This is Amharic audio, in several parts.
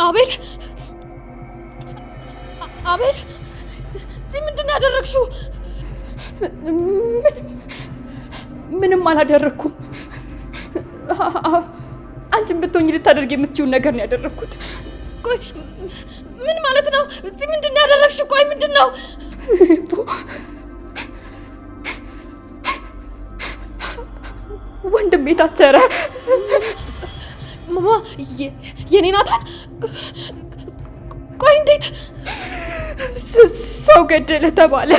አቤል፣ አቤል፣ እዚህ ምንድን ነው ያደረግሽው? ምንም አላደረግኩም። አንቺን ብትሆኚ ልታደርግ የምትችይውን ነገር ነው ያደረግኩት። ቆይ ምን ማለት ነው? እዚህ ምንድን ነው ያደረግሽው? ቆይ ምንድን ነው? ወንድሜ ታሰረ። ማማ የኔ ናታን? ቆይ እንዴት ሰው ገደለ ተባለ?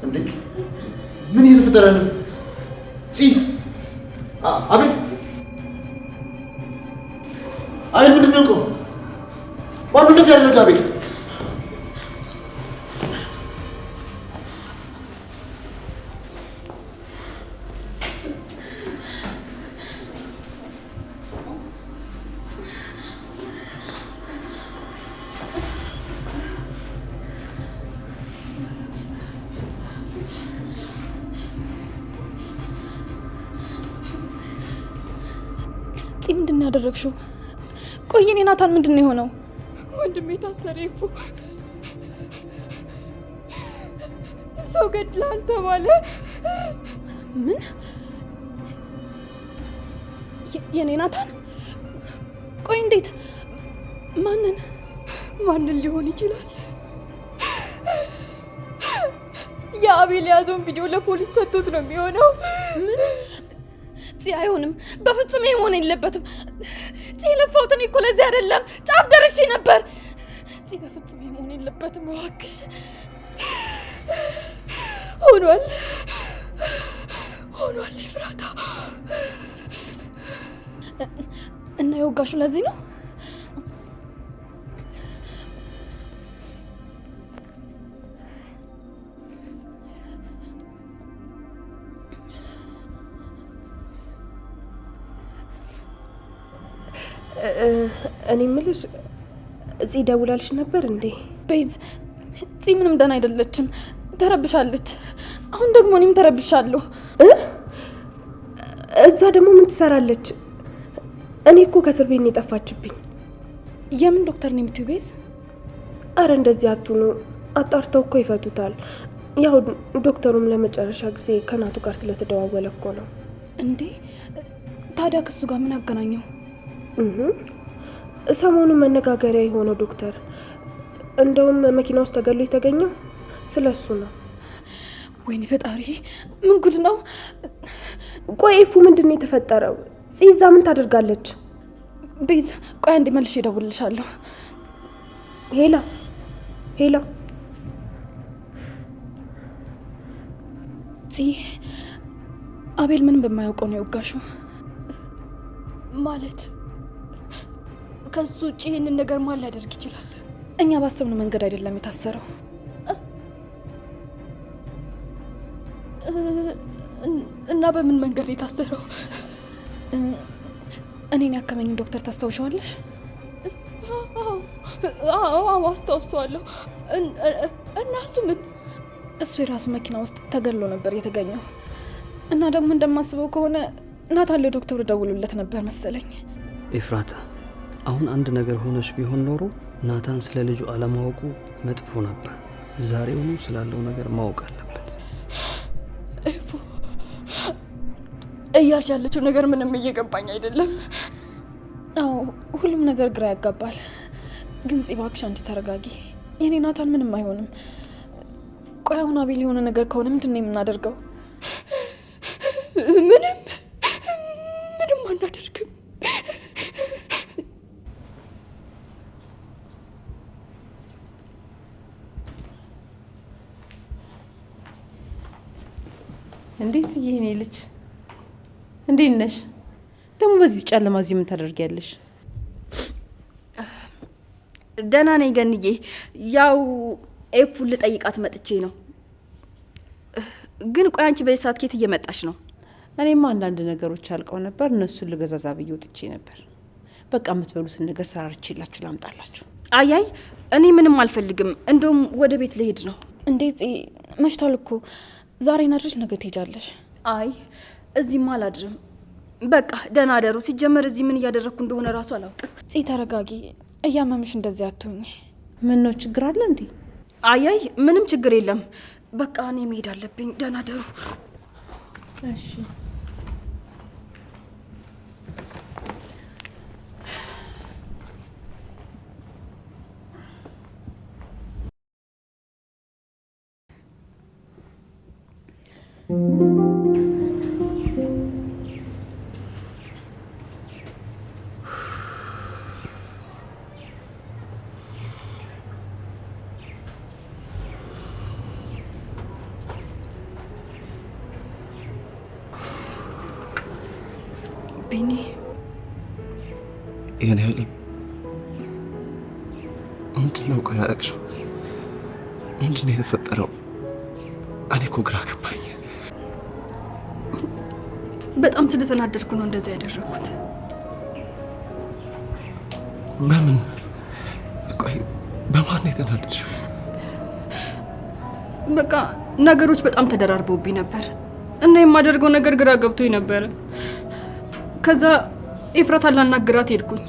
እንዴ ምን እየተፈጠረ ነው? አቤል፣ አቤል፣ ምንድን ነው? ማነው እንደዚህ ያደረገ? አቤል። ፂ ምንድን ነው ያደረግሽው? ቆይ የኔ ናታን ምንድን ነው የሆነው? ወንድሜ ታሰረ። ይፉ ሰው ገድላል ተባለ። ምን? የኔ ናታን? ቆይ እንዴት? ማንን ማንን ሊሆን ይችላል? የአቤል የያዘውን ቪዲዮ ለፖሊስ ሰጥቶት ነው የሚሆነው። ምን? ፂ አይሆንም፣ በፍጹም ይሄ መሆን የለበትም። ፂ የለፋሁት እኔ እኮ ለዚህ አይደለም፣ ጫፍ ደርሼ ነበር። ፂ በፍጹም ይሄ መሆን የለበትም እባክሽ። ሆኗል፣ ሆኗል ኤፍራታ። እና የወጋሹ ለዚህ ነው? እኔ የምልሽ እዚህ ደውላልሽ ነበር እንዴ? ቤዝ፣ ፂ ምንም ደህና አይደለችም፣ ተረብሻለች። አሁን ደግሞ እኔም ተረብሻለሁ። እዛ ደግሞ ምን ትሰራለች? እኔ እኮ ከእስር ቤት ነው የጠፋችብኝ። የምን ዶክተር ነው የምትይው ቤዝ? አረ እንደዚህ አትሁኑ፣ አጣርተው እኮ ይፈቱታል። ያው ዶክተሩም ለመጨረሻ ጊዜ ከናቱ ጋር ስለተደዋወለ እኮ ነው። እንዴ ታዲያ ከሱ ጋር ምን አገናኘው? ሰሞኑን መነጋገሪያ የሆነው ዶክተር እንደውም መኪና ውስጥ ተገሎ የተገኘው ስለ እሱ ነው። ወይኔ ፈጣሪ፣ ምን ጉድ ነው? ቆይ ኤፉ ምንድን ነው የተፈጠረው? ጽዛ ምን ታደርጋለች? ቤዝ ቆይ አንዴ መልሼ እደውልልሻለሁ። ሄላ ሄላ፣ ፂ አቤል ምንም በማያውቀው ነው የወጋሽው። ማለት ከሱ ውጭ ይህንን ነገር ማን ሊያደርግ ይችላል? እኛ ባሰብነው መንገድ አይደለም የታሰረው። እና በምን መንገድ ነው የታሰረው? እኔን ያከመኝን ዶክተር ታስታውሸዋለሽ? አዎ አስታውሰዋለሁ። እና እሱ ምን? እሱ የራሱ መኪና ውስጥ ተገሎ ነበር የተገኘው። እና ደግሞ እንደማስበው ከሆነ ናታን ለዶክተሩ ደውሎለት ነበር መሰለኝ። ኤፍራታ፣ አሁን አንድ ነገር ሆነሽ ቢሆን ኖሮ ናታን ስለ ልጁ አለማወቁ መጥፎ ነበር። ዛሬውኑ ስላለው ነገር ማወቅ አለበት። ኤፉ፣ እያልሽ ያለችው ነገር ምንም እየገባኝ አይደለም። አዎ ሁሉም ነገር ግራ ያጋባል። ግን ፂ እባክሽ አንቺ ተረጋጊ። የኔ ናታን ምንም አይሆንም። ቆይ አሁን አቤል የሆነ ነገር ከሆነ ምንድን ነው የምናደርገው? ምንም ምንም አናደርግም። እንዴት የኔ ልጅ እንዴት ነሽ? ደግሞ በዚህ ጨለማ እዚህ ምን ታደርጊያለሽ? ደህና ነኝ ገንዬ። ያው ኤፉን ልጠይቃት መጥቼ ነው። ግን ቆይ አንቺ በዚህ ሰዓት ኬት እየመጣሽ ነው? እኔማ አንዳንድ ነገሮች አልቀው ነበር፣ እነሱን ልገዛዛ ብዬ ወጥቼ ነበር። በቃ የምትበሉትን ነገር ሰራርቼላችሁ ላምጣላችሁ። አያይ እኔ ምንም አልፈልግም። እንደውም ወደ ቤት ልሄድ ነው። እንዴ ጽ መሽቷል እኮ ዛሬ ናድረሽ ነገ ትሄጃለሽ። አይ እዚህማ አላድርም። በቃ ደህና አደሩ። ሲጀመር እዚህ ምን እያደረግኩ እንደሆነ እራሱ አላውቅም። ጽ ተረጋጊ፣ እያመምሽ እንደዚህ አትሁኝ። ምን ነው ችግር አለ እንዴ? አያይ ምንም ችግር የለም። በቃ እኔ መሄድ አለብኝ። ደህና አደሩ። እሺ። ቢኒ ይህን ያህል ምንድን ነው ቆይ ያረግሽው? ምንድን ነው የተፈጠረው? እኔ እኮ ግራ ገባኝ። በጣም ስለተናደድኩ ነው እንደዚያ ያደረግኩት። በምን ቆይ በማን ነው የተናደድሽው? በቃ ነገሮች በጣም ተደራርበውብኝ ነበር እና የማደርገው ነገር ግራ ገብቶኝ ነበረ። ከዛ ኤፍራታን ላናግራት ሄድኩኝ።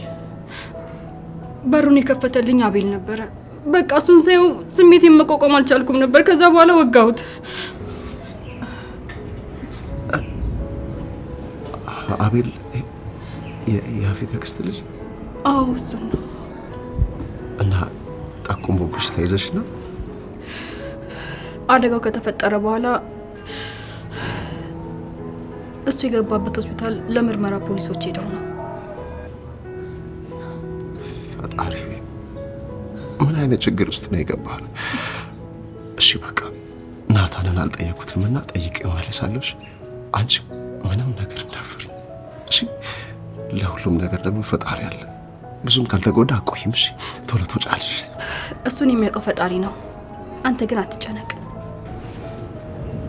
በሩን የከፈተልኝ አቤል ነበረ። በቃ እሱን ሳየው ስሜቴን መቋቋም አልቻልኩም ነበር። ከዛ በኋላ ወጋሁት። አቤል የያፌት ያክስት ልጅ? አዎ እሱን ነው። እና ጠቁሞብሽ ተይዘሽ ነው? አደጋው ከተፈጠረ በኋላ እሱ የገባበት ሆስፒታል ለምርመራ ፖሊሶች ሄደው ነው። ፈጣሪ ምን አይነት ችግር ውስጥ ነው የገባነው? እሺ በቃ ናታንን አልጠየኩትም እና ጠይቄ እመለሳለሁ። እሺ አንቺ ምንም ነገር እንዳትፈሪ እሺ። ለሁሉም ነገር ደግሞ ፈጣሪ አለ። ብዙም ካልተጎዳ አቆይም። እሺ ቶሎ ትወጫለሽ። እሱን የሚያውቀው ፈጣሪ ነው። አንተ ግን አትጨነቅ።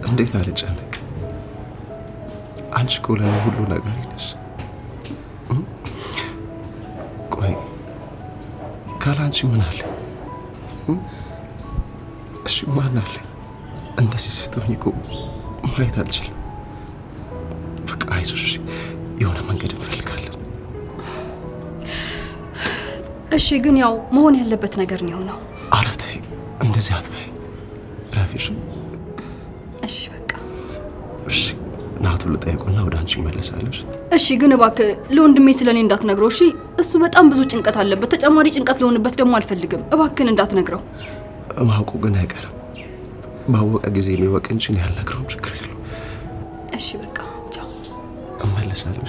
እንዴት አልጨነቅ? አንቺ እኮ ለእኔ ሁሉ ነገር ነሽ። ቆይ ካለ አንቺ ምን አለ? እሺ ማን አለ? እንደዚህ ስትሆኝ እኮ ማየት አልችልም። በቃ አይዞሽ፣ የሆነ መንገድ እንፈልጋለን። እሺ ግን ያው መሆን ያለበት ነገር ነው የሆነው። ኧረ ተይ እንደዚህ አትበይ ረፊሽ። እሺ በቃ እሺ ናቱን ልጠይቁና ወደ አንቺ እመለሳለሁ። እሺ ግን እባክህ ለወንድሜ ስለኔ እንዳትነግረው እሺ። እሱ በጣም ብዙ ጭንቀት አለበት። ተጨማሪ ጭንቀት ለሆንበት ደግሞ አልፈልግም። እባክህን እንዳትነግረው። ማወቁ ግን አይቀርም። ባወቀ ጊዜ የሚወቅ እንጂ እኔ አልነግረውም። ችግር የለውም። እሺ በቃ ቻው። እመለሳለሁ።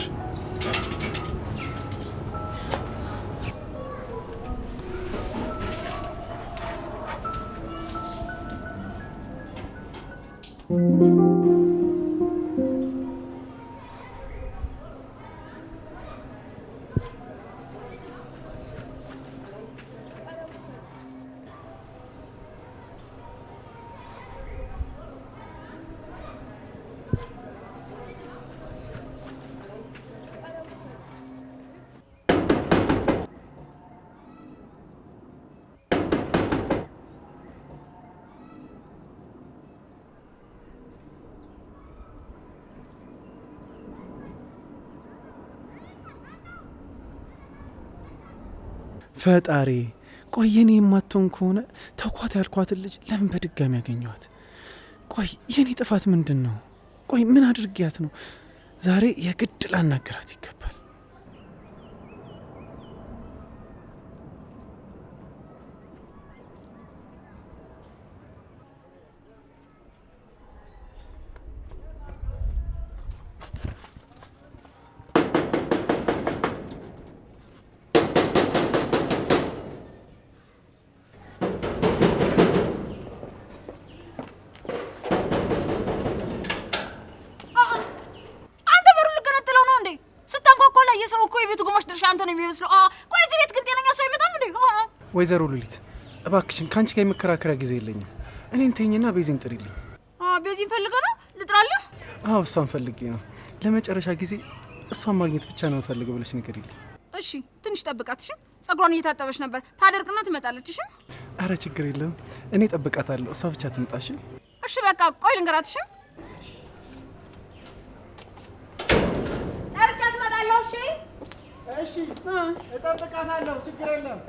ፈጣሪ ቆይ የኔ የማትሆን ከሆነ ተኳት ያልኳትን ልጅ ለምን በድጋሚ ያገኘኋት? ቆይ የኔ ጥፋት ምንድን ነው? ቆይ ምን አድርጊያት ነው? ዛሬ የግድ ላናገራት ይገባል። አንተ በሩን ልገነጥለው ነው እንዴ? ስታንኳኳ ላይ የሰው እኮ የቤቱ ግማሽ ድርሻ አንተ ነው የሚመስለው። ቆይ እዚህ ቤት ግን ጤነኛ ሰው አይመጣም እንዴ? ወይዘሮ ሉሊት እባክሽን ከአንቺ ጋር የመከራከሪያ ጊዜ የለኝም። እኔን ተይኝና ቤዚን ጥሪልኝ። ቤዚን ፈልገህ ነው? ልጥራለህ? አዎ እሷን ፈልጌ ነው። ለመጨረሻ ጊዜ እሷን ማግኘት ብቻ ነው የምፈልገው ብለሽ ንገሪልኝ። እሺ ትንሽ ጠብቃት። እሺ ጸጉሯን እየታጠበች ነበር። ታደርቅና ትመጣለች። እሺ። አረ ችግር የለውም፣ እኔ እጠብቃታለሁ። እሷ ብቻ ትምጣ። እሺ። እሺ በቃ ቆይ ልንገራት። እሺ ጠርቻት እመጣለሁ። እሺ እሺ፣ እጠብቃታለሁ። ችግር የለም።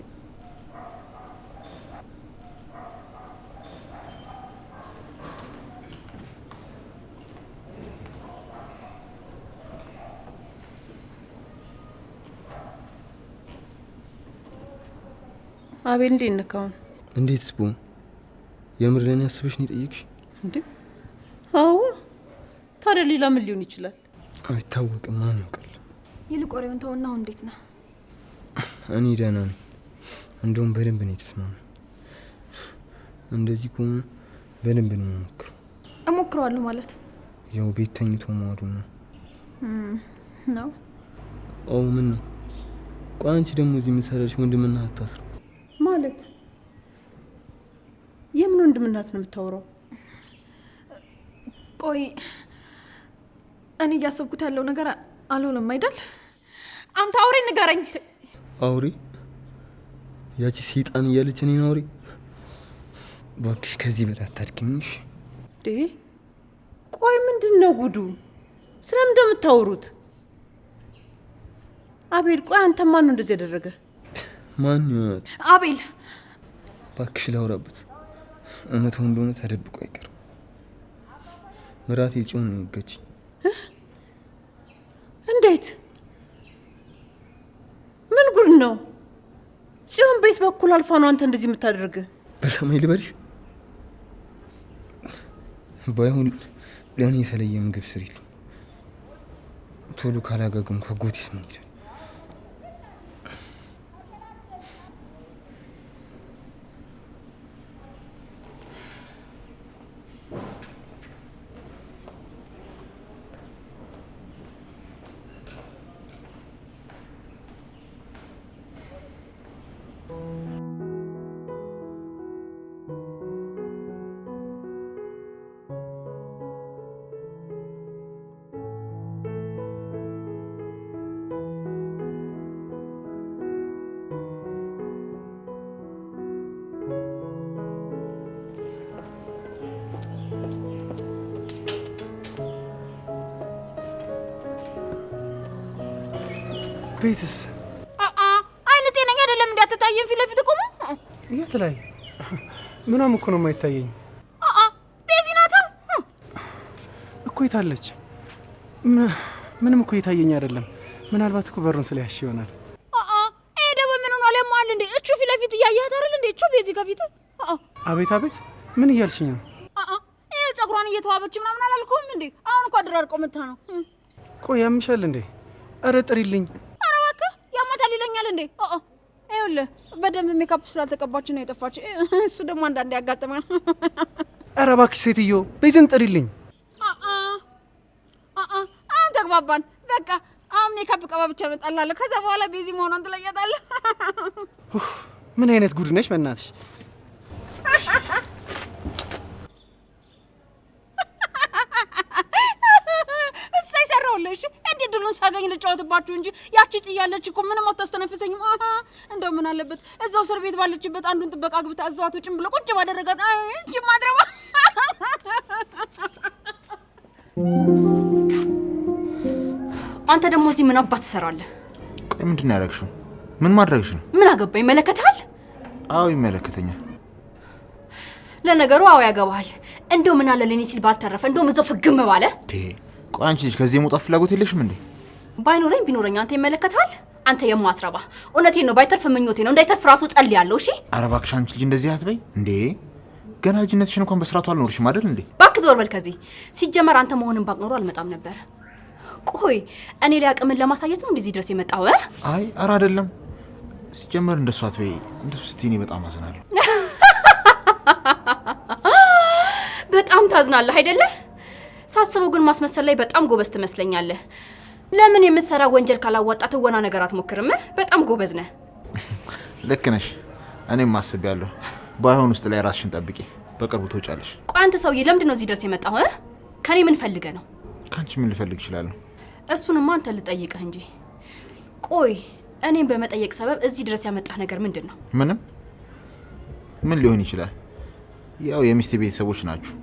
አቤል እንዴት ነህ አሁን? እንዴትስ ብሆን የምር ለእኔ አስበሽ ነው የጠየቅሽ? እንዴ አዎ። ታዲያ ሌላ ምን ሊሆን ይችላል? አይታወቅም፣ ማን ያውቃል? ይልቅ ወሬውን ተውና አሁን እንዴት ነህ? እኔ ደህና ነኝ። እንደውም በደንብ ነው የተስማማኝ። እንደዚህ ከሆነ በደንብ ነው የምሞክረው። እሞክረዋለሁ ማለት ያው ቤት ተኝቶ መዋሉ ነው ነው። አዎ ምን ነው? ቆይ አንቺ ደግሞ እዚህ የምትሰራልሽ ወንድምና አታስረው ማለት የምን ወንድምናት ነው የምታወራው? ቆይ እኔ እያሰብኩት ያለው ነገር አልሆነም አይደል? አንተ አውሬ ንገረኝ። አውሬ? ያቺ ሰይጣን እያለች እኔን አውሬ? እባክሽ ከዚህ በላይ አታድጊኝ። እሺ? ቆይ ምንድን ነው ጉዱ? ስለምን እንደምታወሩት? አቤል ቆይ አንተ ማን ነው እንደዚህ ያደረገ? ማን ይሆናል? አቤል እባክሽ ላውራበት። እውነታው እንደሆነ ተደብቆ አይቀርም። ምራቴ ጽዮን ነው የወጋችኝ። እንዴት? ምን ጉድ ነው? ጽዮን ቤት በኩል አልፋ ነው አንተ እንደዚህ የምታደርግ? በሰማይ ልበልሽ። ባይሆን ለእኔ የተለየ ምግብ ስሪልኝ። ቶሎ ካላገገምኩ አጎቴስ ምን ይላል? ቤትስ? አይን ጤነኛ አይደለም። እንዳትታየን ፊት ለፊት ቆሞ። የት ላይ? ምኗም እኮ ነው የማይታየኝ። ቤዚ ናታ እኮ። የታለች? ምንም እኮ የታየኝ አይደለም። ምናልባት እኮ በሩን ስለያሽ ይሆናል። ይሄ ደግሞ ምን ሆኗል? ያማል እንዴ? እቹ ፊት ለፊት እያየሃት አይደል እንዴ? እቹ ቤዚ ከፊት። አቤት አቤት፣ ምን እያልሽኝ ነው? ይሄ ጸጉሯን እየተዋበች ምናምን አላልኩም እንዴ? አሁን እኮ አደራርቆ መታ ነው። ቆይ ያምሻል እንዴ? ኧረ ጥሪልኝ። ኧረ እባክህ ያማታል ይለኛል እንዴ? ይኸውልህ በደንብ ሜካፕ ስላልተቀባች ነው የጠፋች። እሱ ደግሞ አንዳንዴ ያጋጥማል። ኧረ እባክሽ ሴትዮ ቤዝን ጥሪልኝ። አሁን ተግባባን። በቃ አሁን ሜካፕ ቀባ ብቻ እመጣልሃለሁ። ከዛ በኋላ ቤዚ መሆኗን ትለያታለህ። ምን አይነት ጉድ ነሽ በእናትሽ! እሰይ ሰራሁልሽ። እንዴት ድሉን ሳገኝ ልጫወትባችሁ እንጂ ያቺ ጽያለች እኮ ምንም አታስተነፍሰኝም። እንደው ምን አለበት እዛው እስር ቤት ባለችበት አንዱን ጥበቃ ግብታ እዛው አትወጭም ብሎ ቁጭ ባደረጋት። እንጂ ማድረባ አንተ ደግሞ እዚህ ምን አባት ትሰራለህ? ቆይ ምንድን ነው ያደረግሽው? ምን ማድረግሽ ነው? ምን አገባ? ይመለከትሃል? አዎ ይመለከተኛል። ለነገሩ አዎ ያገባሃል። እንደው ምን አለ ለኔ ሲል ባልተረፈ፣ እንደውም እዛው ፍግም ባለ። ቆይ አንቺ ልጅ ከዚህ የመውጣት ፍላጎት የለሽም እንዴ? ባይኖረኝ ቢኖረኝ አንተ ይመለከትሃል? አንተ የማትረባ። እውነቴን ነው፣ ባይተርፍ ምኞቴ ነው። እንዳይተርፍ ራሱ ጸልያለሁ። እሺ። ኧረ እባክሽ አንቺ ልጅ እንደዚህ አትበይ እንዴ። ገና ልጅነትሽን እንኳን በስርዓቱ አልኖርሽም አይደል እንዴ? እባክህ ዞር በል ከዚህ። ሲጀመር አንተ መሆንን ባቅ ኖሮ አልመጣም ነበር። ቆይ እኔ ላይ አቅምን ለማሳየት ነው እንደዚህ ድረስ የመጣው? አይ ኧረ አይደለም። ሲጀመር እንደሱ አትበይ። እንደሱ ስትይ እኔ በጣም አዝናለሁ። በጣም ታዝናለህ አይደለ? ሳስበው ግን ማስመሰል ላይ በጣም ጎበዝ ትመስለኛለህ። ለምን የምትሰራ ወንጀል ካላዋጣ ትወና ነገር አትሞክርም? በጣም ጎበዝ ነህ። ልክ ነሽ። እኔም አስቤያለሁ። ባይሆን ውስጥ ላይ ራስሽን ጠብቂ፣ በቅርቡ ትወጫለሽ። ቆይ አንተ ሰውዬ ለምንድን ነው እዚህ ድረስ የመጣው? ከኔ ምን ፈልገህ ነው? ከአንቺ ምን ልፈልግ እችላለሁ? እሱንማ አንተ ልጠይቅህ እንጂ። ቆይ እኔም በመጠየቅ ሰበብ እዚህ ድረስ ያመጣህ ነገር ምንድን ነው? ምንም። ምን ሊሆን ይችላል? ያው የሚስቴ ቤተሰቦች ናችሁ።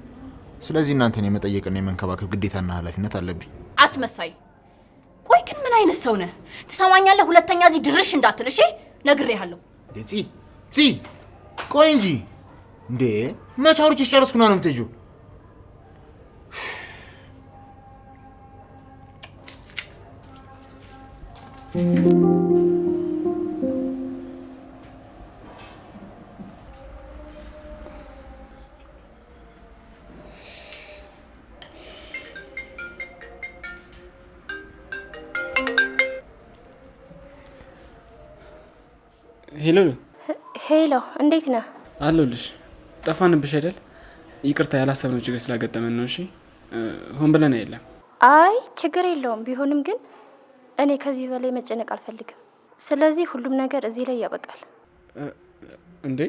ስለዚህ እናንተን የመጠየቅና የመንከባከብ ግዴታና ኃላፊነት አለብኝ። አስመሳይ! ቆይ ግን ምን አይነት ሰው ነህ? ትሰማኛለህ? ሁለተኛ እዚህ ድርሽ እንዳትል እሺ? ነግሬሃለሁ። እንዴ ፂ ቆይ እንጂ እንዴ፣ መቼ አውርቼሽ ጨረስኩና ነው የምትሄጂው? Hello Hello፣ እንዴት ነህ? አለሁልሽ። ጠፋንብሽ አይደል? ይቅርታ ያላሰብነው ችግር ስላገጠመን ነው። እሺ፣ ሆን ብለን አይደለም። አይ ችግር የለውም። ቢሆንም ግን እኔ ከዚህ በላይ መጨነቅ አልፈልግም። ስለዚህ ሁሉም ነገር እዚህ ላይ ያበቃል። እንዴ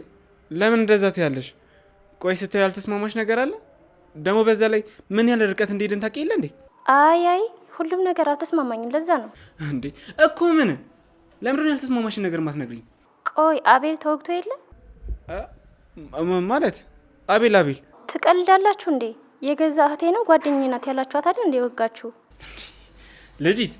ለምን እንደዛ ትያለሽ? ቆይ ስታዩ ያልተስማማሽ ነገር አለ? ደግሞ በዛ ላይ ምን ያህል ርቀት እንደሄድን ታውቂ የለ እንዴ? አይ አይ ሁሉም ነገር አልተስማማኝም። ለዛ ነው እንዴ እኮ። ምን ለምንድን ነው ያልተስማማሽን ነገር ማትነግሪኝ? ቆይ አቤል ተወግቶ የለ ማለት? አቤል አቤል ትቀልዳላችሁ እንዴ? የገዛ እህቴ ነው ጓደኛዬ ናት ያላችኋት አይደል እንዴ ወጋችሁ? ልጂት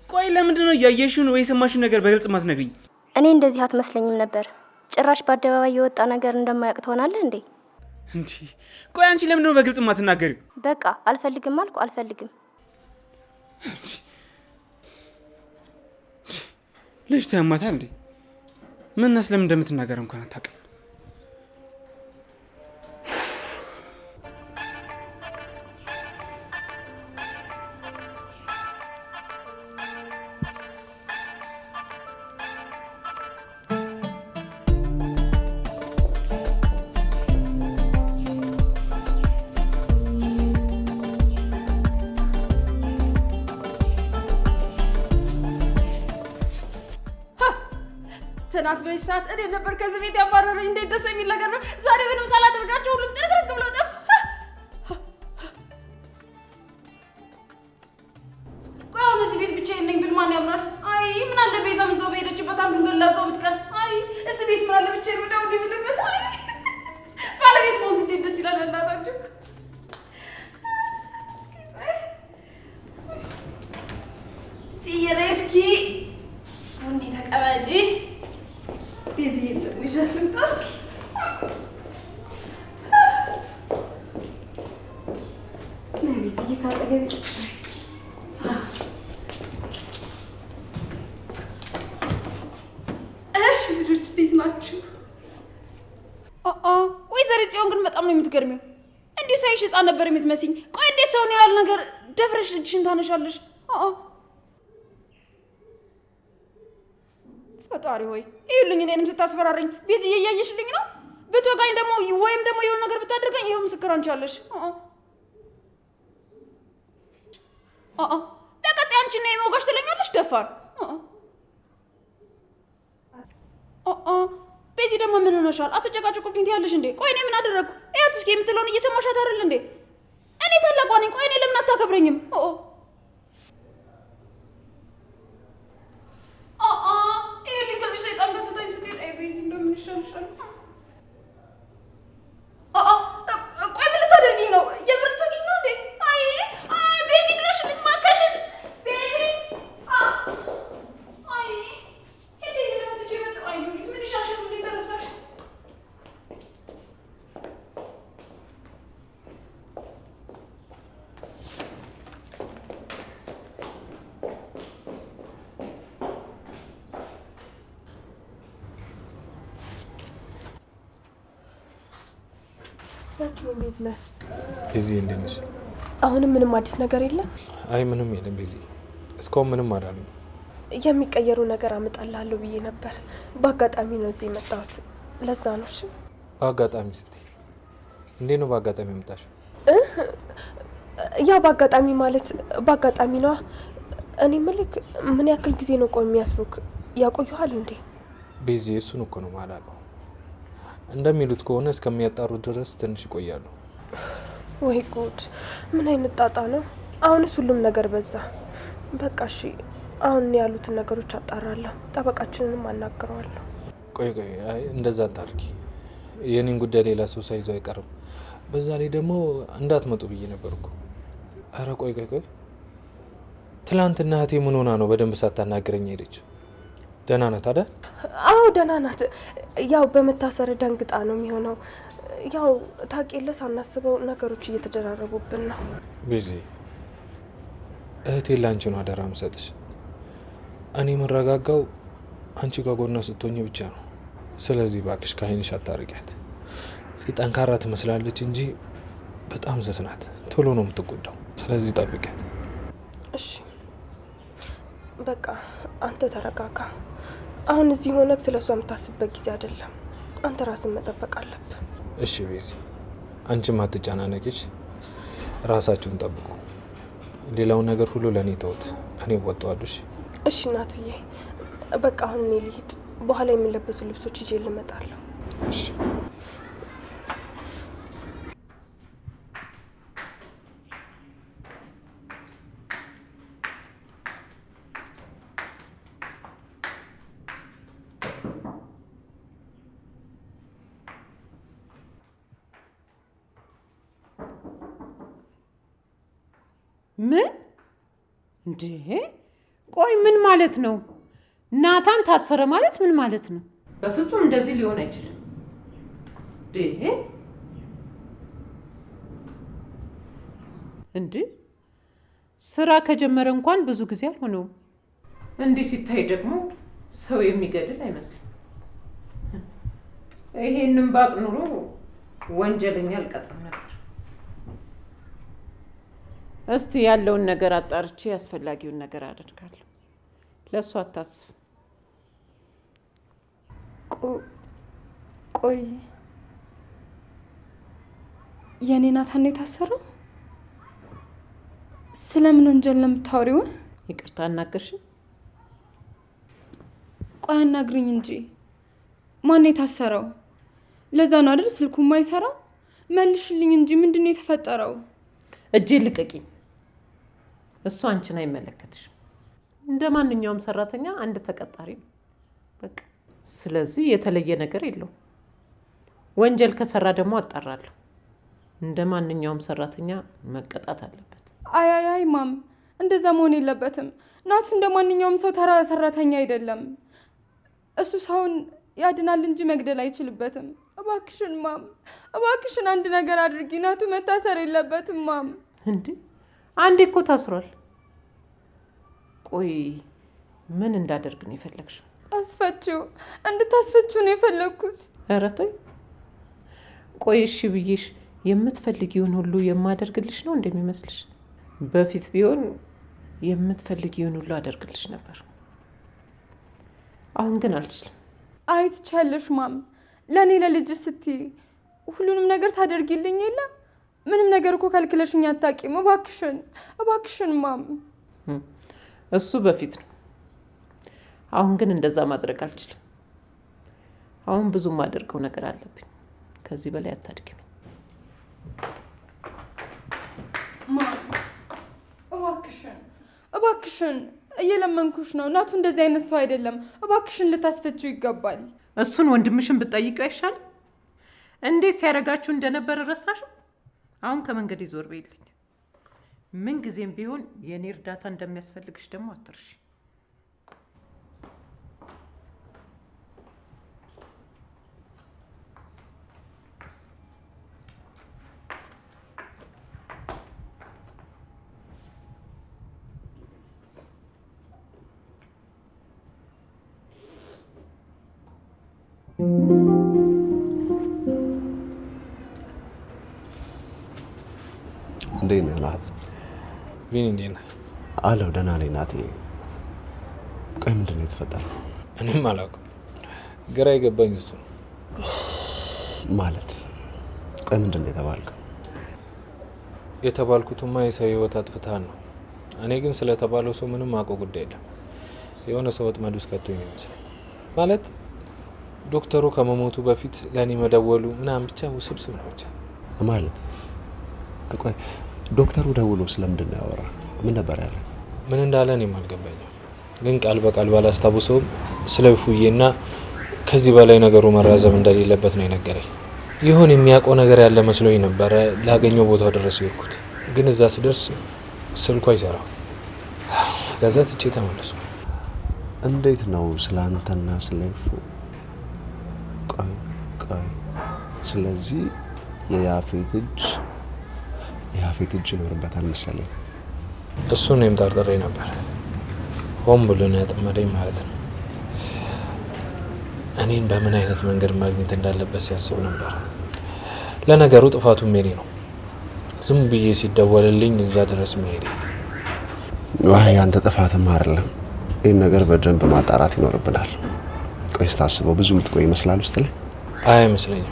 ቆይ ለምንድን ነው ያየሽውን ወይ የሰማሽውን ነገር በግልጽ ማትነግሪኝ? እኔ እንደዚህ አትመስለኝም ነበር። ጭራሽ በአደባባይ የወጣ ነገር እንደማያውቅ ትሆናለህ እንዴ? እንዴ ቆይ አንቺ ለምንድን ነው በግልጽ ማትናገሪው? በቃ አልፈልግም አልኩ፣ አልፈልግም። ልጅቷ ያማታል እንዴ? ምናስ ለምን እንደምትናገር እንኳን አታውቅም። ትናንት በዚህ ሰዓት እኔ ነበር ከዚህ ቤት ያባረሩኝ። እንዴት ደስ የሚል ነገር ነው! ዛሬ ምንም ሳላደርጋቸው ሁሉም ጥርግርግ ብለው ጠፉ። ቆይ አሁን እዚህ ቤት ብቻዬን ነኝ ብል ማን ያምናል? አይ ምን አለ ቤዛም እዛው በሄደችበት አንዱን ገላ እዛው ብትቀር። አይ እዚህ ቤት ምን አለ ብቻዬን ወደ ወዲህ ብልበት። አይ ባለቤት መሆን እንዴት ደስ ይላል! እናታችሁ ጽዬ እስኪ ቡኒ ተቀመጪ። ቤዝዬን ደግሞ ይዣት ልምጣ እስኪ። ነይ ቤዝዬ ከአጠገቤ ቁጭ በይ እስኪ። እሺ ልጆች እንዴት ናችሁ? ወይዘሮ ጽዮን ግን በጣም ነው የምትገርሚው። እንዲሁ ሳይሽ ሕፃን ነበር የምትመስኝ። ቆይ እንዴት ሰውን ያህል ነገር ደፍረሽ እጅሽን ታነሻለሽ? ፈጣሪ ሆይ ይኸውልኝ፣ እኔንም ስታስፈራረኝ ቤዝዬ እያየሽልኝ ነው። ብትወጋኝ ደግሞ ወይም ደግሞ የሆነ ነገር ብታደርገኝ ይኸው ምስክር አንቺ አለሽ። በቀጣይ አንቺን ነው የመውጋሽ ትለኛለሽ። ደፋር ቤዚ ደግሞ ምን ሆነሻል? አትጨቃጨቁብኝ ትያለሽ እንዴ? ቆይ እኔ ምን አደረግኩ? እያት እስኪ የምትለውን እየሰማሻት አይደል እንዴ? እኔ ታላቋ ነኝ። ቆይ እኔ ለምን አታከብረኝም? ይኸውልኝ ከዚህ ሰይጣን ጋር ትታኝ ስትሄድ፣ አይ ቤዚ እንደው ምን ይሻልሻል? ቆይ ምን ልታደርጊኝ ነው? የምር ልትወጊኝ ነው እንዴ? አይ ቤዚ ድረሽልኝ እባክሽን ቤዚ። አይ ሂጂ ደግሞ ትቼ መጣሁ። አይ ሉሊት ምን ይሻልሻል? እንዴት ደረሳሽ? እንዴት ነህ? ቤዚ እንዴት ነሽ? አሁንም ምንም አዲስ ነገር የለም? አይ ምንም የለም ቤዚ፣ እስካሁን ምንም አላሉኝ። የሚቀየሩ ነገር አመጣልሃለሁ ብዬ ነበር። በአጋጣሚ ነው እዚህ የመጣሁት፣ ለዛ ነው። እሺ። በአጋጣሚ ስትይ እንዴት ነው በአጋጣሚ የመጣሽው? ያ በአጋጣሚ ማለት በአጋጣሚ ነዋ። እኔ ምልክ ምን ያክል ጊዜ ነው ቆይ የሚያስሩክ? ያቆዩሃል እንዴ? ቤዚ እሱን እኮ ነው የማላውቀው። እንደሚሉት ከሆነ እስከሚያጣሩ ድረስ ትንሽ ይቆያሉ። ወይ ጉድ! ምን አይነት ጣጣ ነው! አሁንስ ሁሉም ነገር በዛ። በቃ እሺ፣ አሁን ያሉትን ነገሮች አጣራለሁ። ጠበቃችንንም አናግረዋለሁ። ቆይ ቆይ፣ አይ እንደዛ አታድርጊ። የኔን ጉዳይ ሌላ ሰው ሳይዘው አይቀርም። በዛ ላይ ደግሞ እንዳትመጡ ብዬ ነበር እኮ። ኧረ ቆይ ቆይ ቆይ፣ ትላንትና እህቴ ምን ሆና ነው በደንብ ሳታናግረኝ ሄደች? ደህና ናት አይደል? አዎ ደህና ናት። ያው በመታሰር ደንግጣ ነው የሚሆነው። ያው ታውቂ የለ ሳናስበው ነገሮች እየተደራረቡብን ነው። ቤዚ፣ እህቴ ላንቺ ነው አደራ የምሰጥሽ። እኔ የምረጋጋው አንቺ ከጎኗ ስትሆኝ ብቻ ነው። ስለዚህ እባክሽ ከዓይንሽ አታርቂያት። ጠንካራ ትመስላለች እንጂ በጣም ስስ ናት። ቶሎ ነው የምትጎዳው። ስለዚህ ጠብቂያት። እሺ በቃ አንተ ተረጋጋ። አሁን እዚህ ሆነህ ስለ እሷ የምታስብበት ጊዜ አይደለም። አንተ ራስን መጠበቅ አለብህ። እሺ ቤዚ፣ አንቺም አትጨናነቂሽ። ራሳችሁን ጠብቁ። ሌላውን ነገር ሁሉ ለእኔ ተውት፣ እኔ እወጣዋለሁ። እሺ እናቱዬ፣ በቃ አሁን እኔ ልሂድ። በኋላ የሚለበሱ ልብሶች ይዤ ልመጣለሁ። እሺ። ምን እንዴ? ቆይ ምን ማለት ነው? ናታን ታሰረ ማለት ምን ማለት ነው? በፍጹም እንደዚህ ሊሆን አይችልም። እንዴ ስራ ከጀመረ እንኳን ብዙ ጊዜ አልሆነውም። እንዲህ ሲታይ ደግሞ ሰው የሚገድል አይመስልም። ይሄንን ባቅ ኑሮ ወንጀለኛ አልቀጥርም ነበር። እስቲ ያለውን ነገር አጣርቼ አስፈላጊውን ነገር አደርጋለሁ። ለእሱ አታስብ። ቆይ የእኔ ናታን ነው የታሰረው? ስለምን ወንጀል ነው የምታወሪው? ይቅርታ አናገርሽኝ? ቆይ አናግሪኝ እንጂ ማን ነው የታሰረው? ለዛ ነው አይደል ስልኩ የማይሰራው? መልሽልኝ እንጂ ምንድን ነው የተፈጠረው? እጄን ልቀቂኝ። እሱ አንቺን አይመለከትሽም። እንደ ማንኛውም ሰራተኛ አንድ ተቀጣሪ ነው በቃ። ስለዚህ የተለየ ነገር የለውም። ወንጀል ከሰራ ደግሞ አጣራለሁ። እንደ ማንኛውም ሰራተኛ መቀጣት አለበት። አይ አይ አይ ማም፣ እንደዛ መሆን የለበትም። ናቱ እንደ ማንኛውም ሰው ተራ ሰራተኛ አይደለም። እሱ ሰውን ያድናል እንጂ መግደል አይችልበትም። እባክሽን ማም፣ እባክሽን አንድ ነገር አድርጊ። ናቱ መታሰር የለበትም ማም። እንዴ አንዴ እኮ ታስሯል። ቆይ ምን እንዳደርግ ነው የፈለግሽው? አስፈቺው፣ እንድታስፈቺው ነው የፈለግኩት። ኧረ ተይ። ቆይ እሺ ብዬሽ የምትፈልጊውን ሁሉ የማደርግልሽ ነው እንደሚመስልሽ? በፊት ቢሆን የምትፈልጊውን ሁሉ አደርግልሽ ነበር። አሁን ግን አልችልም። አይ ትቻለሽ ማም፣ ለእኔ ለልጅ ስትይ ሁሉንም ነገር ታደርጊልኝ የለ? ምንም ነገር እኮ ከልክለሽኝ አታውቂም። እባክሽን እባክሽን ማም። እሱ በፊት ነው። አሁን ግን እንደዛ ማድረግ አልችልም። አሁን ብዙ የማደርገው ነገር አለብኝ። ከዚህ በላይ አታድግሚ። ማም እባክሽን እባክሽን እየለመንኩሽ ነው። ናቱ እንደዚህ አይነት ሰው አይደለም። እባክሽን ልታስፈቺው ይገባል። እሱን ወንድምሽን ብትጠይቂው አይሻልም? እንዴት ሲያደርጋችሁ እንደነበረ ረሳሽው? አሁን ከመንገድ ዞር በይልኝ። ምን ጊዜም ቢሆን የእኔ እርዳታ እንደሚያስፈልግሽ ደግሞ አትርሺ። እንዴት ነህ ናት? ቢኒ እንዴት ነህ? አለሁ ደህና ነኝ ናቴ። ቆይ ምንድን ነው የተፈጠረው? እኔም አላውቅም፣ ግራ የገባኝ እሱ ነው። ማለት ቆይ ምንድን ነው የተባልከው? የተባልኩትማ የሰው ህይወት አጥፍተሃል ነው። እኔ ግን ስለተባለው ሰው ምንም አውቀው ጉዳይ የለም። የሆነ ሰው ወጥመድ ውስጥ ከቶኝ ነው ይመስለኝ። ማለት ዶክተሩ ከመሞቱ በፊት ለእኔ መደወሉ ምናምን ብቻ ውስብስብ ነው ብቻ። ማለት ቆይ ዶክተሩ ደውሎ ስለምንድን ነው ያወራ? ምን ነበር ያለ? ምን እንዳለ እኔም አልገባኝም። ግን ቃል በቃል ባላስታውሰውም ስለ ፉዬና ከዚህ በላይ ነገሩ መራዘም እንደሌለበት ነው የነገረኝ። ይሁን የሚያውቀው ነገር ያለ መስሎኝ ነበረ ላገኘው ቦታው ድረስ የሄድኩት። ግን እዛ ስደርስ ስልኩ አይሰራም። ከዛ ትቼ ተመለስኩ። እንዴት ነው ስለ አንተና ስለ ኢፉ? ቆይ ቆይ፣ ስለዚህ የያፌት እጅ ይኖርበታል መሰለኝ። እሱን እኔም ጠርጥሬ ነበር። ሆን ብሎ ነው ያጠመደኝ ማለት ነው። እኔን በምን አይነት መንገድ ማግኘት እንዳለበት ሲያስብ ነበር። ለነገሩ ጥፋቱም የኔ ነው። ዝም ብዬ ሲደወልልኝ እዛ ድረስ መሄዴ። ዋይ ያንተ ጥፋትም አይደለም። ይህን ነገር በደንብ ማጣራት ይኖርብናል። ቆይ ስታስበው ብዙ የምትቆይ ይመስላል ውስጥ ላይ? አይ አይመስለኝም።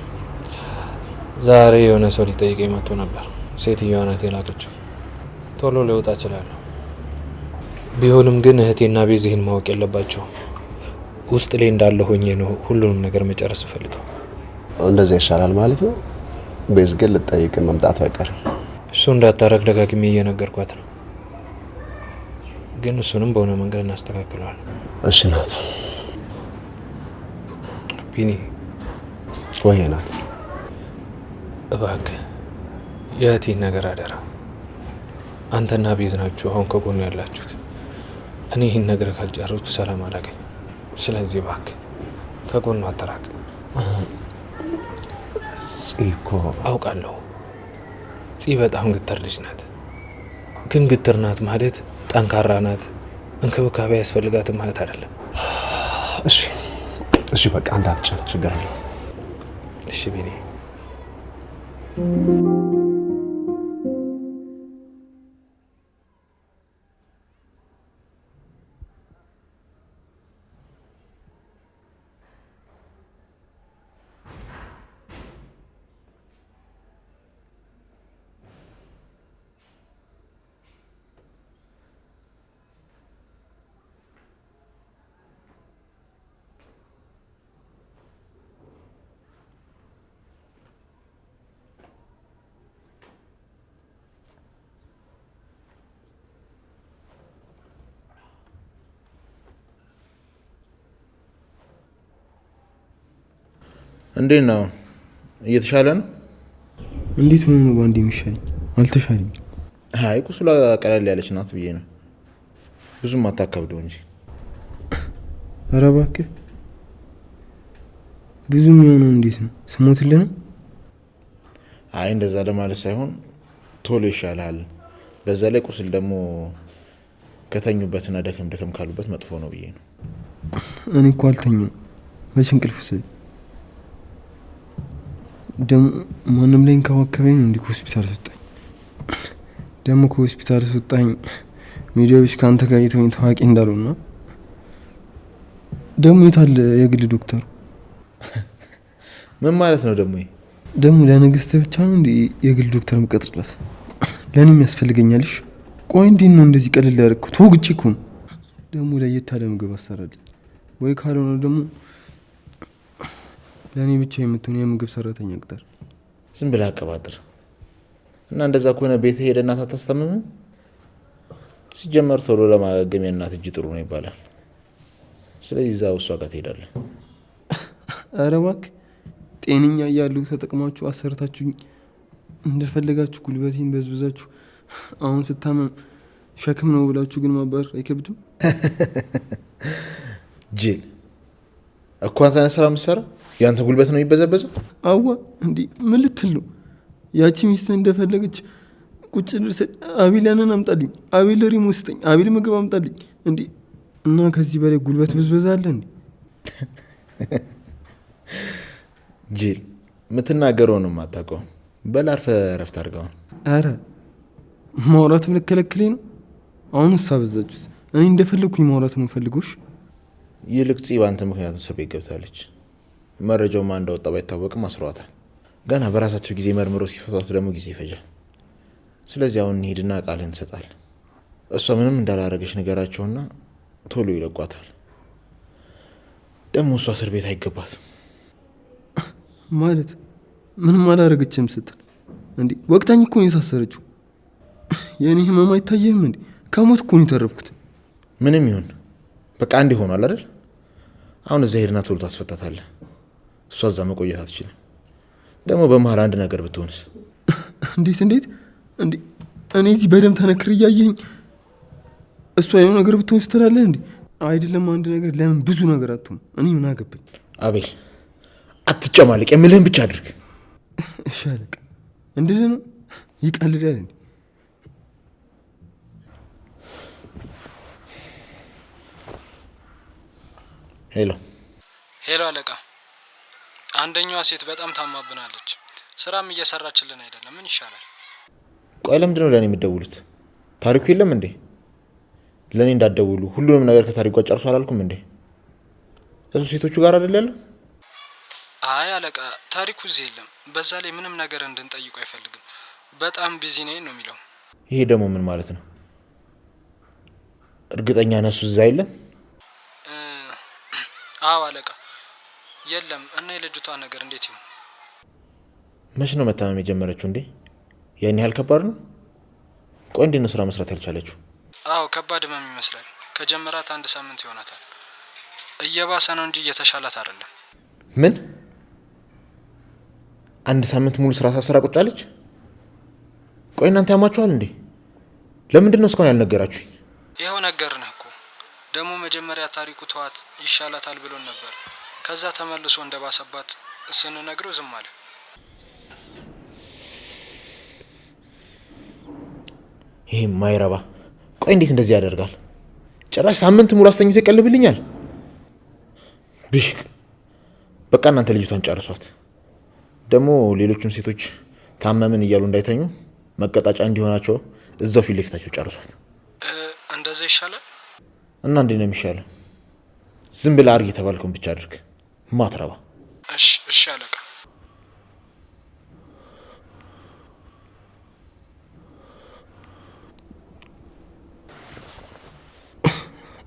ዛሬ የሆነ ሰው ሊጠይቀኝ መጥቶ ነበር። ሴትዮዋ ናት የላከችው። ቶሎ ልወጣ እችላለሁ። ቢሆንም ግን እህቴና ቤዝ ይህን ማወቅ የለባቸውም። ውስጥ ላይ እንዳለ ሆኜ ነው ሁሉንም ነገር መጨረስ እፈልገው። እንደዚያ ይሻላል ማለት ነው። ቤዝ ግን ልጠይቅ መምጣቱ አይቀርም። እሱ እንዳታረግ ደጋግሜ እየነገርኳት ነው። ግን እሱንም በሆነ መንገድ እናስተካክለዋል። እሺ ናት። ቢኒ። ወይ ናት። እባክህ የእህቴን ነገር አደራ። አንተና ቤዝ ናችሁ አሁን ከጎኑ ያላችሁት። እኔ ይህን ነገር ካልጨረስኩ ሰላም አላገኝም። ስለዚህ እባክህ ከጎኑ አትራቅ። ፂ እኮ አውቃለሁ፣ ፂ በጣም ግትር ልጅ ናት። ግን ግትር ናት ማለት ጠንካራ ናት፣ እንክብካቤ አያስፈልጋትም ማለት አይደለም። እሺ እሺ፣ በቃ አንተ አትጨነቅ፣ ችግር የለውም። እሺ ቢኒ። እንዴት ነው? እየተሻለ ነው? እንዴት ሆኖ ነው በአንድ የሚሻለኝ? አልተሻለኝም። አይ ቁስሏ ቀለል ያለች ናት ብዬ ነው። ብዙም አታካብደው እንጂ። ኧረ እባክህ ብዙ የሚሆነው እንዴት ነው? ስሞትልህ ነው? አይ እንደዛ ለማለት ሳይሆን ቶሎ ይሻልሃል። በዛ ላይ ቁስል ደግሞ ከተኙበትና ደከም ደከም ካሉበት መጥፎ ነው ብዬ ነው። እኔ እኮ አልተኛም። መች እንቅልፍ ወሰደኝ። ደግሞ ማንም ላይ እንከባከበኝ እንዲህ ከሆስፒታል ስወጣኝ ደግሞ ከሆስፒታል ስወጣኝ ሚዲያዎች ከአንተ ጋር የተወኝ ታዋቂ እንዳልሆን ነው። ደግሞ የታለ የግል ዶክተሩ? ምን ማለት ነው ደግሞ? ደግሞ ለንግስት ብቻ ነው እንዴ የግል ዶክተር የምቀጥርላት? ለእኔም ያስፈልገኛልሽ። ቆይ እንዴት ነው እንደዚህ ቀለል ያደረግኩት? ተወግቼ እኮ ነው። ደግሞ ለየት ያለ ምግብ አሰራልኝ፣ ወይ ካልሆነ ደግሞ ለእኔ ብቻ የምትሆን የምግብ ሰራተኛ ቅጠር። ዝም ብለህ አቀባጥር እና እንደዛ ከሆነ ቤት ሄደህ እናት አታስታምምም? ሲጀመር ቶሎ ለማገገም የእናት እጅ ጥሩ ነው ይባላል። ስለዚህ እዛው እሷ ጋር ትሄዳለህ። ኧረ እባክህ ጤነኛ እያለሁ ተጠቅማችሁ አሰርታችሁኝ እንደፈለጋችሁ ጉልበቴን በዝብዛችሁ አሁን ስታመም ሸክም ነው ብላችሁ ግን ማባረር አይከብድም? ጅል እኮ አንተ ነህ ስራ የምትሰራው፣ ያንተ ጉልበት ነው የሚበዘበዘው። አዋ እንዲህ ምን ልትል ነው? ያቺ ሚስትህ እንደፈለገች ቁጭ አቤል ያንን አምጣልኝ፣ አቤል ሪሞ ስጠኝ፣ አቤል ምግብ አምጣልኝ። እንዴ እና ከዚህ በላይ ጉልበት ብዝበዛ አለ እንዴ? ጅል የምትናገረው ነው የማታውቀው። በል አርፈህ እረፍት አድርገው። ኧረ ማውራትም ልከለክለኝ ነው? አሁንስ አበዛችሁት። እኔ እንደፈለግኩኝ ማውራት ነው የምፈልገው። ይልቅ ፂ በአንተ ምክንያት እስር ቤት ገብታለች። መረጃው ማን እንዳወጣ ባይታወቅም አስረዋታል። ገና በራሳቸው ጊዜ መርምሮ ሲፈቷት ደግሞ ጊዜ ይፈጃል። ስለዚህ አሁን እንሂድና ቃልህን ትሰጣለህ። እሷ ምንም እንዳላረገች ነገራቸውና ቶሎ ይለቋታል። ደግሞ እሷ እስር ቤት አይገባትም። ማለት ምንም አላረገችም ስትል እንዴ? ወቅታኝ እኮ ነው የታሰረችው። የእኔ ህመም አይታየህም እንዴ? ከሞት እኮ ነው የተረፍኩት። ምንም ይሁን በቃ አንድ ሆኗል አይደል? አሁን እዛ ሄድና ቶሎ ታስፈታታለህ። እሷ እዛ መቆየት አትችልም። ደግሞ በመሀል አንድ ነገር ብትሆንስ? እንዴት እንዴት እንዴ! እኔ እዚህ በደም ተነክር እያየኝ እሷ የሆነ ነገር ብትሆንስ ትላለህ እንዴ? አይደለም አንድ ነገር ለምን ብዙ ነገር አትሆን? እኔ ምን አገባኝ? አቤል አትጨማለቅ፣ የምልህን ብቻ አድርግ። እሺ አለቃ። እንደዚህ ነው ይቀልዳል እንዴ? ሄሎ ሄሎ፣ አለቃ። አንደኛዋ ሴት በጣም ታማብናለች። ስራም እየሰራችልን አይደለም። ምን ይሻላል? ቆይ ለምንድን ነው ለእኔ የምትደውሉት? ታሪኩ የለም እንዴ? ለእኔ እንዳትደውሉ ሁሉንም ነገር ከታሪኩ ጋር ጨርሶ አላልኩም እንዴ? እሱ ሴቶቹ ጋር አይደል ያለው? አይ አለቃ፣ ታሪኩ እዚህ የለም። በዛ ላይ ምንም ነገር እንድንጠይቁ አይፈልግም። በጣም busy ነኝ ነው የሚለው። ይሄ ደግሞ ምን ማለት ነው? እርግጠኛ ነህ እሱ እዛ የለም? አዎ አለቃ፣ የለም። እና የልጅቷ ነገር እንዴት ይሁን? መች ነው መታመም የጀመረችው እንዴ? ያን ያህል ከባድ ነው? ቆይ እንዴት ነው ስራ መስራት ያልቻለችው? አዎ ከባድ ህመም ይመስላል። ከጀመራት አንድ ሳምንት ይሆናታል። እየባሰ ነው እንጂ እየተሻላት አይደለም። ምን? አንድ ሳምንት ሙሉ ስራ ሳትሰራ ቁጭ አለች? ቆይ እናንተ ያማችኋል እንዴ? ለምንድን ነው እስካሁን ያልነገራችሁኝ? ይኸው ነገርንህ እኮ። ደግሞ መጀመሪያ ታሪኩ ተዋት ይሻላታል ብሎን ነበር። ከዛ ተመልሶ እንደባሰባት ስንነግረው ዝም አለ። ይሄ ማይረባ። ቆይ እንዴት እንደዚህ ያደርጋል? ጭራሽ ሳምንት ሙሉ አስተኝቶ ይቀልብልኛል። ብሽቅ። በቃ እናንተ ልጅቷን ጨርሷት። ደግሞ ሌሎቹም ሴቶች ታመምን እያሉ እንዳይተኙ መቀጣጫ እንዲሆናቸው እዛው ፊት ለፊታቸው ጨርሷት። እንደዛ ይሻላል። እና እንዴት ነው የሚሻለው? ዝም ብለህ አድርግ የተባልከውን ብቻ አድርግ። ማትረባ። እሺ እሺ አለቃ።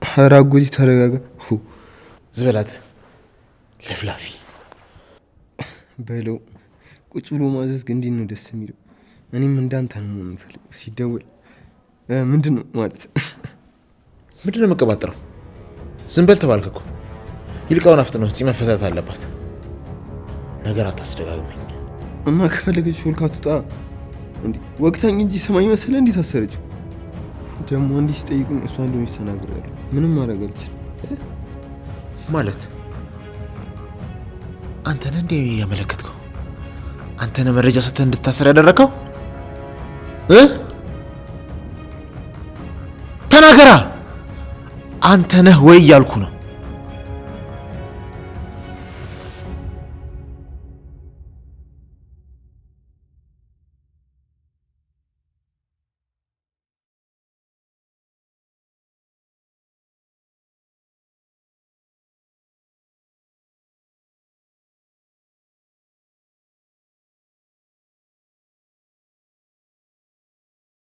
ኧረ አጎቴ ተረጋጋ። ዝበላት ለፍላፊ በለው። ቁጭ ብሎ ማዘዝ ግን እንዴት ነው ደስ የሚለው? እኔም እንዳንተ ነው መሆን የምፈልገው። ሲደወል ምንድን ነው ማለት ምንድን ነው የምቀባጥረው? ዝም በል ተባልክ እኮ። ይልቃውን አፍጥነው፣ ፂ መፈታት አለባት። ነገር አታስደጋግመኝ። እና ከፈለገች ሾልካ ትውጣ። እንዴ ወቅታኝ እንጂ ሰማኝ መሰለህ? እንዴት አሰረችው ደግሞ? እንዲህ ሲጠይቁኝ እሷ እንደሆነች ተናግሬያለሁ። ምንም ማድረግ አልችልም። ማለት አንተ ነህ እንዴ ያመለከትከው? አንተ ነህ መረጃ ሰጥተህ እንድታሰር ያደረከው? ተናገራ። አንተ ነህ ወይ እያልኩ ነው።